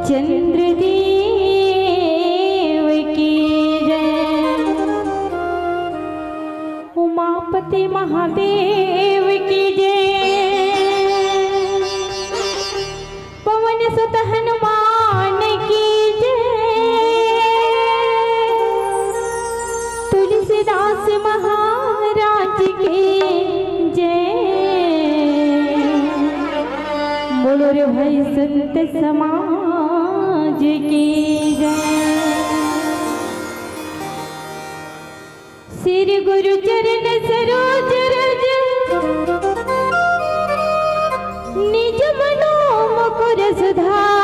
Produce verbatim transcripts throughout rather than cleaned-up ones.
चंद्रदेव की जय, उमापति महादेव की जय, पवन सुत हनुमान की जय, तुलसीदास महाराज की जय। बोलो रे भाई संत समाज की जय। श्री गुरु चरण सरोज रज, निज मनो मुकुर सुधार।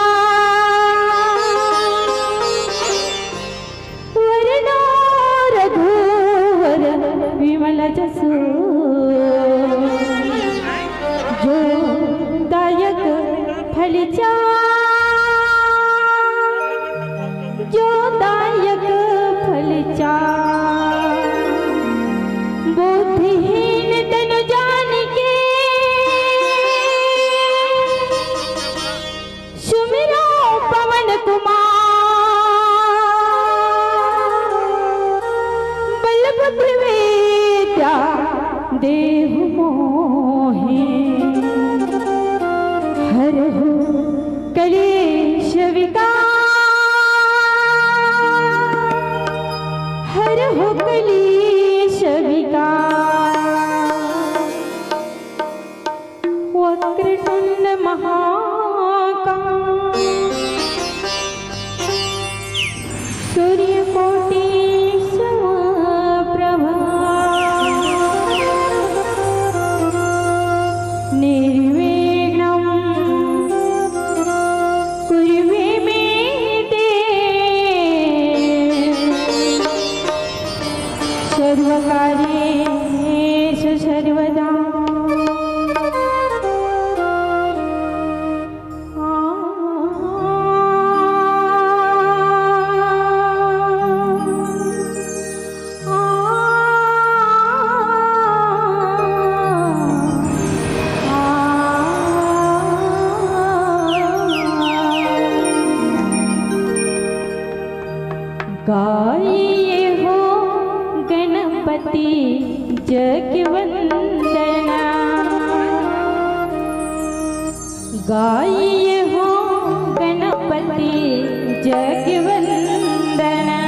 वरना रघुवर विमल जसु, जो दायक फल चार, जो दायक फल चार। बुद्धिहीन तनु जान के सुमिरो पवन कुमार। बल बुद्धि विद्या देहु मोहे, हरहु कलेश विकार, हरहु कलेश विकार। वक्रतुंड महाकाय, सूर्यकोटि समप्रभा, निर्विघ्नं कुरु मे देव। सर्वकार्येषु सर्वदा। गाइए हो गणपति जग वंदना, गाइए हो गणपति जग वंदना।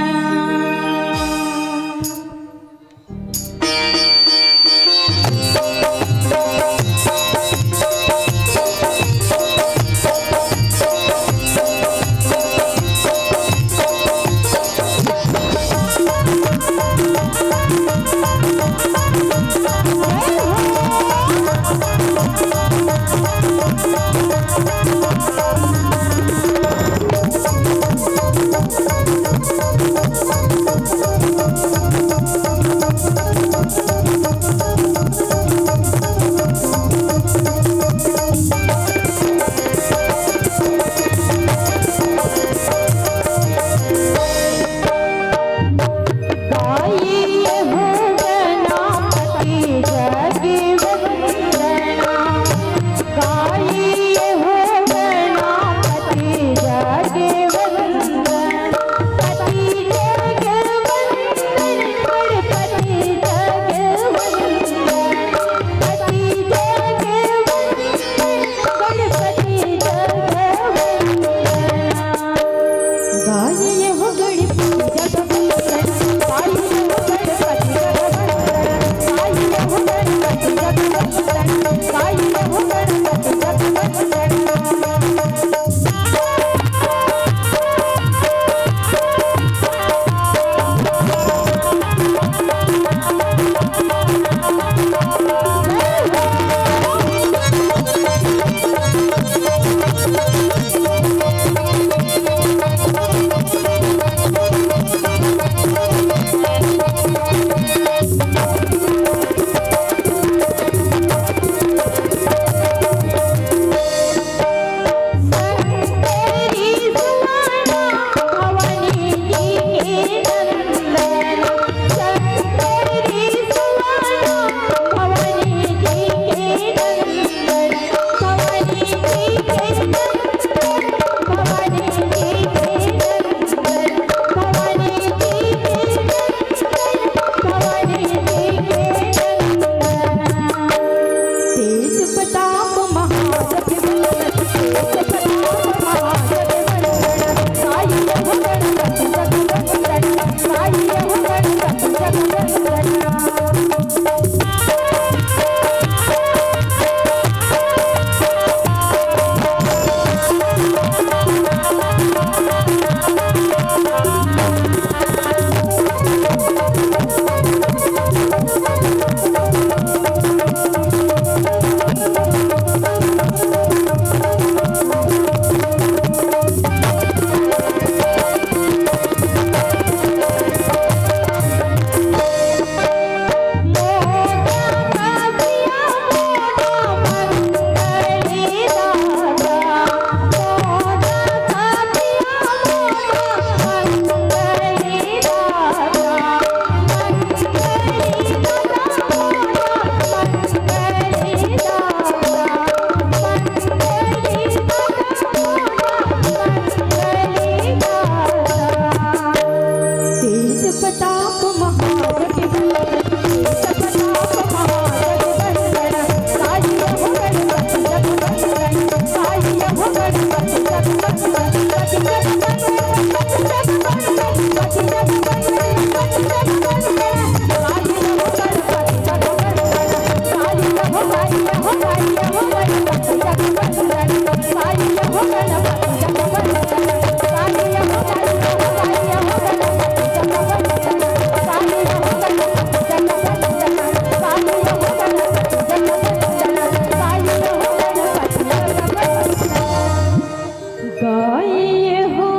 आइए हो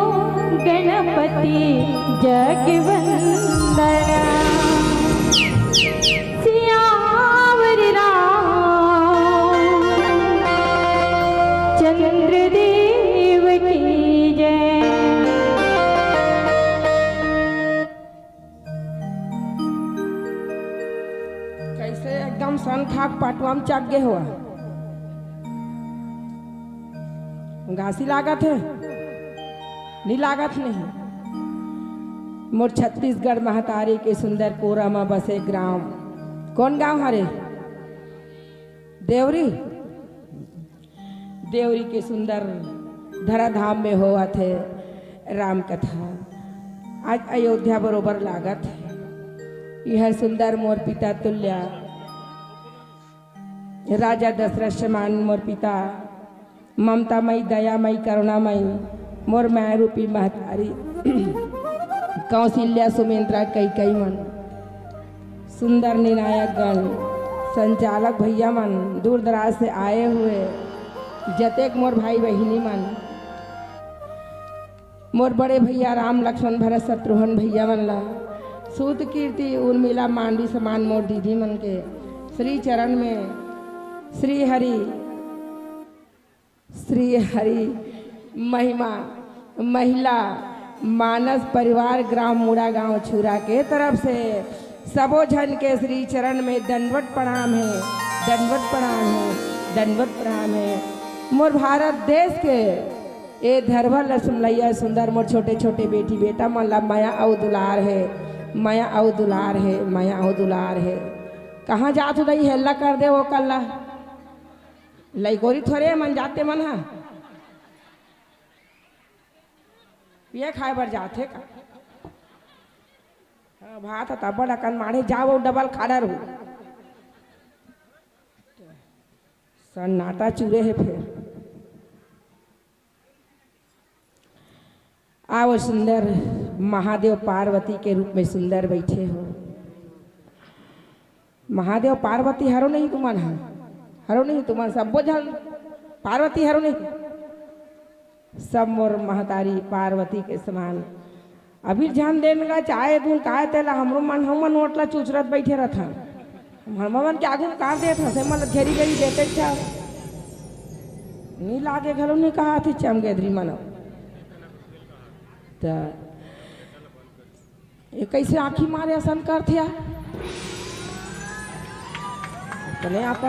गणपति जग वंदना, सियावर राम चंद्र देव की जय। कैसे एकदम सन खाक पटवा म चघ गे हो? घासी लागत हे? नी लागत नहीं। मोर छत्तीसगढ़ महतारी के सुंदर कोरा म बसे ग्राम। कौन गांव हरे? देवरी। देवरी के सुंदर धराधाम में होवत हे राम कथा। आज अयोध्या बरोबर लागत हे। यह सुंदर मोर पिता तुल्य राजा दशरथ समान मोर पिता, ममता मई, दया मई, करुणा मई, मोर माय रूपी महतारी कौशल्या, सुमित्रा, कैकई मन, सुंदर निर्णायक गण, संचालक भैया मन, दूर दराज से आए हुए जतेक मोर भाई बहिनी मन, मोर बड़े भैया राम लक्ष्मण भरत शत्रुघ्न भैया मन ला, सूत कीर्ति उर्मिला मांडी समान मोर दीदी मन के श्री चरण में श्री हरि, श्री हरि महिमा महिला मानस परिवार ग्राम मुड़ा गांव छुरा के तरफ से सबो झन के श्री चरण में दंडवत प्रणाम हे, दंडवत प्रणाम हे, दंडवत प्रणाम हे। मोर भारत देश के ए धरवा ल सुमलैया सुंदर मोर छोटे छोटे बेटी बेटा मन ला मया अउ दुलार हे, मया अउ दुलार हे, मया अउ दुलार हे। कहाँ जात हो दई, हेल्ला कर दे वो कल्ला। लइकोरी थोरे मन जाते मन हा। पिए खाए बर जाथे का? हाँ, भात ह तब्बड़ अकन माढ़े, जाओ डबल खाड़ा रहू। सन्नाटा चुरे हे फेर। आओ सुंदर महादेव पार्वती के रूप में सुंदर बैठे हो। महादेव पार्वती हरो नहीं तुमन ह, हरो नहीं तुमन, सब्बो झन पार्वती हरो नहीं। सब मोर महतारी पार्वती के समान। अभी झन देन गा चाहे दून काय तेला, हमरो मन, हमन ओटला चुचरत बैठे रथन। हम हमन के आगू में का देत हसे, मन घेरी घेरी देते छा। नी लागे घलो नी कहा थी चमगेदरी मनो। त ये कैसे आँखी मारे असन करथे यार? चले आप।